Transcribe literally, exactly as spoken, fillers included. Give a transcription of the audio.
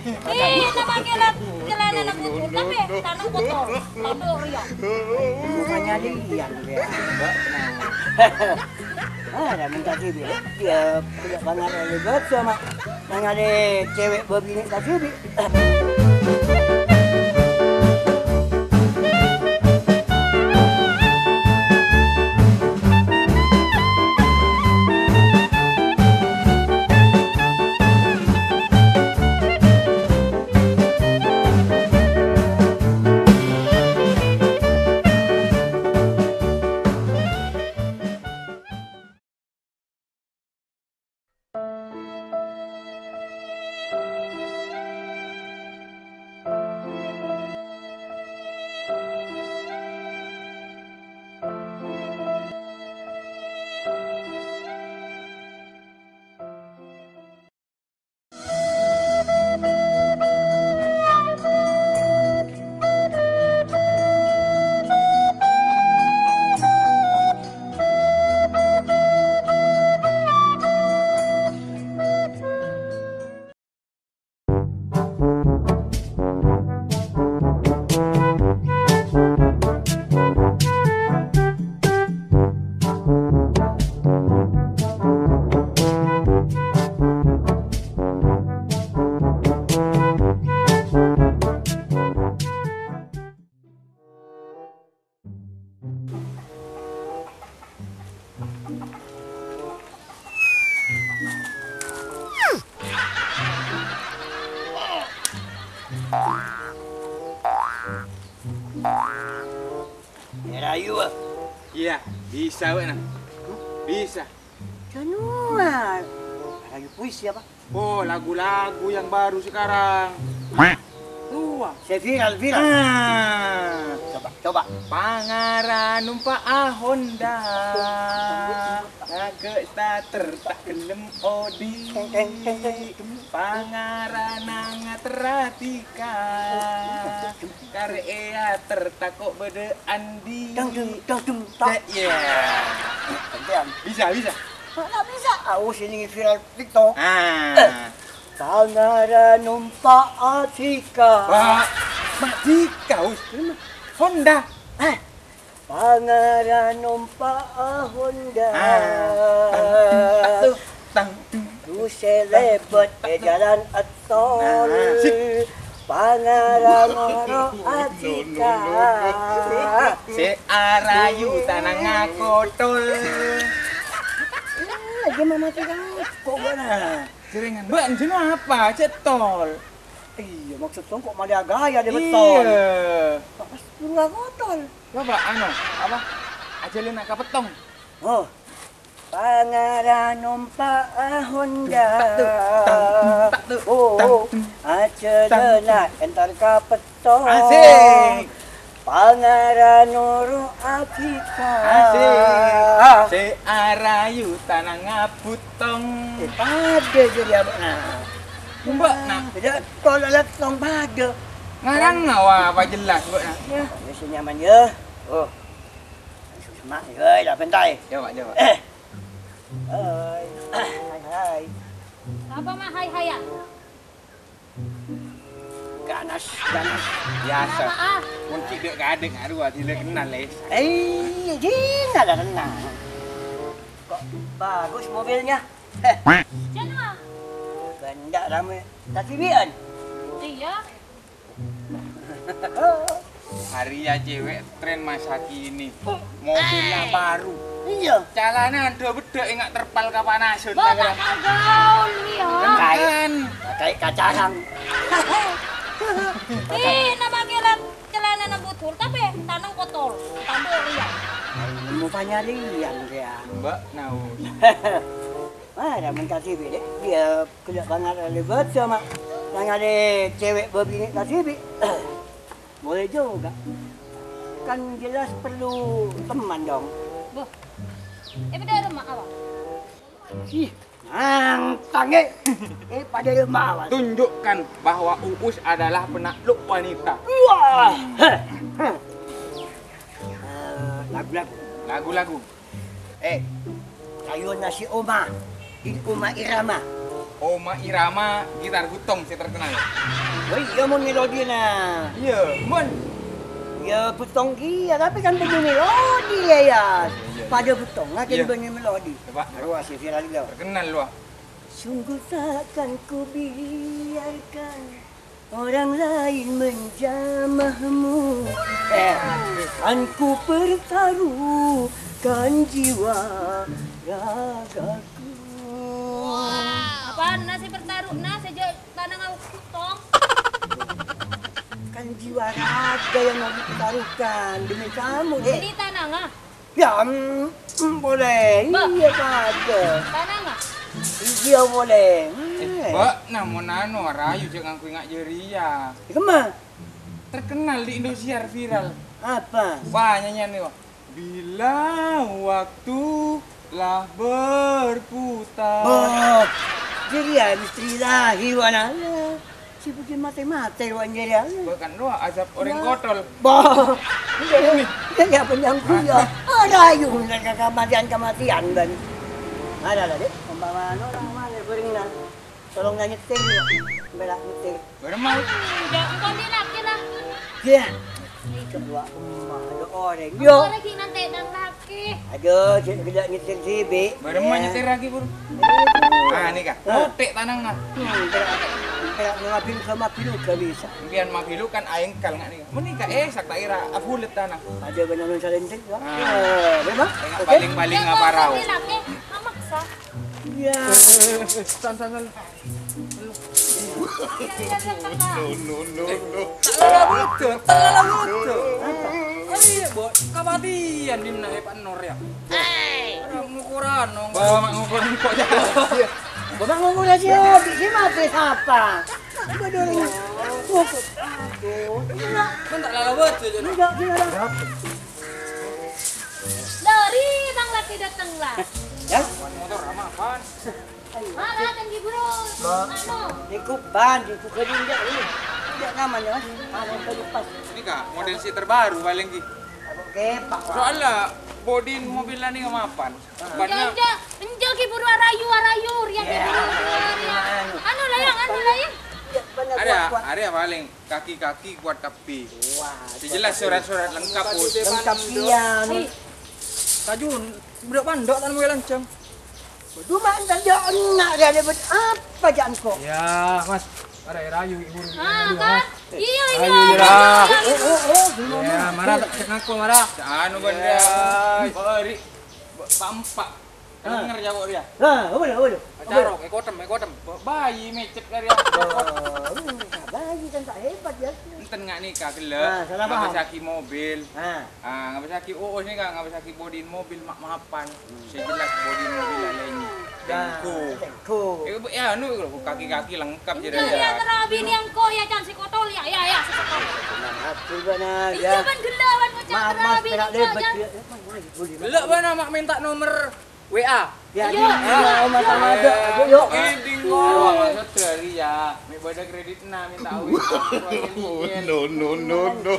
Ih, nama kela-, celana na butut, tapi tanah kotor. Tanduk, ya. Mukanya liar, ya. Ah, ada minta sih, dia punya banget, ribet sama. Nang ada cewek bebini tadi, Bi. Merayu, ah. Iya, bisa, wek, nah. Bisa. Januar. Merayu puisi apa? Oh, lagu-lagu yang baru sekarang. Tua. Saya viral, viral. Ah. Coba, coba. Pangaran numpa' Honda. Ngagek starter ta' gelem odi. Teng, teng, teng, teng. Pangaran ngater atika. Kar eater tako' bâdâ andi. Dangdung, dangdung, tak. Ya, iya. Gantian. Bisa, bisa. Kok nggak bisa? Aus ini viral TikTok. Ah. Eh, Pangaran numpa' atika. Wah, Madika, Us. Honda. Eh, Pangaran numpa' Honda. Ah, tang, tang, tang, tang. Terus lebet e jalan tol. Nah, sip. Pangaran noro' atika. Se arayu tanang akotol. Lagi mama tiga. Kok gua nah? Jaringan, Mbak, jeneng apa? Cek tol. Iya, maksud tong kok malah gaya deh betul. Iya. Pas dulu aku tol. Coba, anu, apa? Aja lu nak kapetong. Oh. Pangaran numpa' Honda. Tak tu, tak tu, oh, tak tu, aja tak tu. Nak entar kapetong. Asik. Pangaran noro' atika. Asik. Se arayu tanang abutong. Eh, padâ jadi apa? Nah. Mbak, nah. Jadi, kalau lihat tong padâ. Ngarang apa jelas, Mbak, nah? Ya, ya, sih nyaman, ya. Oh. Langsung semak, ya, lah, bentar. Coba, coba. Eh. Hai. Hai, hai. Apa, Mak, hai-haian? Ganas, ganas. Biasa. Apa, ah? Mun cedek kadek, aduh, adile kenal, Les. Eh, iya, Jin, ada kenal. Kok bagus mobilnya? Heh. Jangan, ah. Gandak rame. Tadi bian. Iya. Arèya cewek tren masa kini. Mobilnya baru. Iya. Calana ando bedek enggak terpal kapanasan. Lo tak kagaul, iya. Kan. Kayak kacarang. Ih, nama kira celana na butut, tapi tanang kotor. Tambah, iya. Mau tanya lian dia. Mbak, naon? Wah, ada mentasi beda. Dia kerja banget lebat sama. Yang ada cewek bebini tadi, Bi. Boleh juga. Kan jelas perlu teman dong. Boh. Eh, beda rumah apa? Ih, nang tange. Eh, pada rumah awal. Tunjukkan bahwa Uus adalah penakluk wanita. Wah. Eh, lagu-lagu. Lagu-lagu. Eh, kayu nasi oma. Di oma irama. Rhoma Irama gitar Bhuttong sè terkenal. Oh iyâ, mon melodina. Iyâ, mon. Iyâ, Bhuttong kèya, tapè kan bânnè melodi, yâ, yâ. Iyâ, iyâ. Padâ Bhuttong, ngghi. Iyâ. Bânnè melodi. Coba. Arowa sè viral, yâ. Terkenal, wah. Sungguh takkan ku biarkan orang lain menjamahmu. Eh, kan ku pertaruhkan jiwa ragaku. Apana sè pertaruhna, sè jhâ' tanangnga Bhuttong? Kan jiwa raga yang mau dipertaruhkan demi kamu, eh. Ini tanangnga. Yâ, em, em, polè. Mbak. Iyâ, padâ. Tanangnga. Iyâ, polè. Eh, eh. Mbak, namun anu, rayu jhâ' ngangghuy nga' jârèya. Kemma? Terkenal di Indosiar, viral. Apa? Wah, nyanyian nih, wah. Bila waktu lah berputar. Oh, jârèya misteri lahi, wana. Sè budi matè-matè, wan, jârèya. Bahkan roh azab orèng kotol. Bah. Ini. Ini apa nyangkut, ya? Ada ayu, mereka kematian-kematian, ban. Ada lah, Dek. Umpama, anu, orang mana, gorengan. Tolong nyetir, ya. Bela nyetir. Bârâmma? Enggak, engko' ni laki lah. Yâ. Kedua emak, ada orèng. Yo. Engko' lagi nanti nang laki. Aduh, sè gellâ' nyetir sibuk. Bârâmma nyetir lagi, Pur? Ah, ini kah? Hah? Ngotek tanangnga. Hmm, kira, kira ngabil sama pilu gak bisa. Mungkin mabilu kan aengkal nggak nih. Menikah, eh, sakta ira abulet tanang. Ada benar-benar saling cek, ya. Ah. Ya, memang? Yang oke. Paling-paling apa rau? Laki, mamaksa. Iya. San, san, san. No, no, no, no. Ta' lala bhudhu, ta' lala bhudhu. Ayo, Bo, kapatèyan dimma è Pak Nur, ya? Hei. Ngukuran, nong. Bawa mak ngukur kok, ya. Bawa ngukur aja, di sini mati siapa? Bodoh ini. Ngukur. Aduh, iya. Kan ta' lala bhudhu, ya, no? Enggak, enggak ada. Dari bang laki datang lah. Ya? Motor sama apaan? Malah kan di buru. Anu. Niku ban, niku kering ya, ini. Tidak namanya, Mas. Anu, tadi pas. Ini kah, model si terbaru paling ki. Oke, Pak. Soalnya bodi mobil ini mapan. Enggak, enggak. Enggak ki buru arayu, arayu, riang ki buru, buru, riang. Anu lah yang, anu lah yang. Ada, ada paling kaki-kaki kuat kapi. Wah, jelas surat-surat lengkap, Bos. Lengkap iya, anu. Kajun, budak pandok tan mau lancang. Waduh, Mak, enggak ada enak, dia dapat apa, Cak, engko'? Ya, Mas. Ada rayu, Ibu. Ah, kan? Iya, iya. Ayo, iya. Oh, oh, oh, oh, gimana? Ya, marah, tak cek ngaku, marah. Anu, benda. Beri. Pampak. Denger ya, kok, dia? Nah, apa dia, apa dia? Carok, ekotem, ekotem. Bayi mecet dari aku. Bayi kan tak hebat, ya. Enten nggak nikah, gelek. Nah, salah paham. Ngabisaki mobil. Nah. Ah, ngabisaki, oh, oh, ini nggak ngabisaki bodiin mobil, mak mapan. Sing jelas bodi mobil lain. Nah, tengko. Tengko. Eh, bu, ya, anu, kaki-kaki lengkap jadi. Iya, ya, terabi ini engko' ya, Cang, si kotol, ya, ya, ya, si kotol. Tenang, atur, bana, iya, ya. Kan gelawan ngucap terabi ini engko', Cang. Gelek bana, mak minta nomor W A. Ya, ayo, di, ayo, ayo, Mas Ahmad, ayo, yuk. Ini ngomong maksud dari ya. Mek bâdâ kreditna minta awit. No, no, no, no.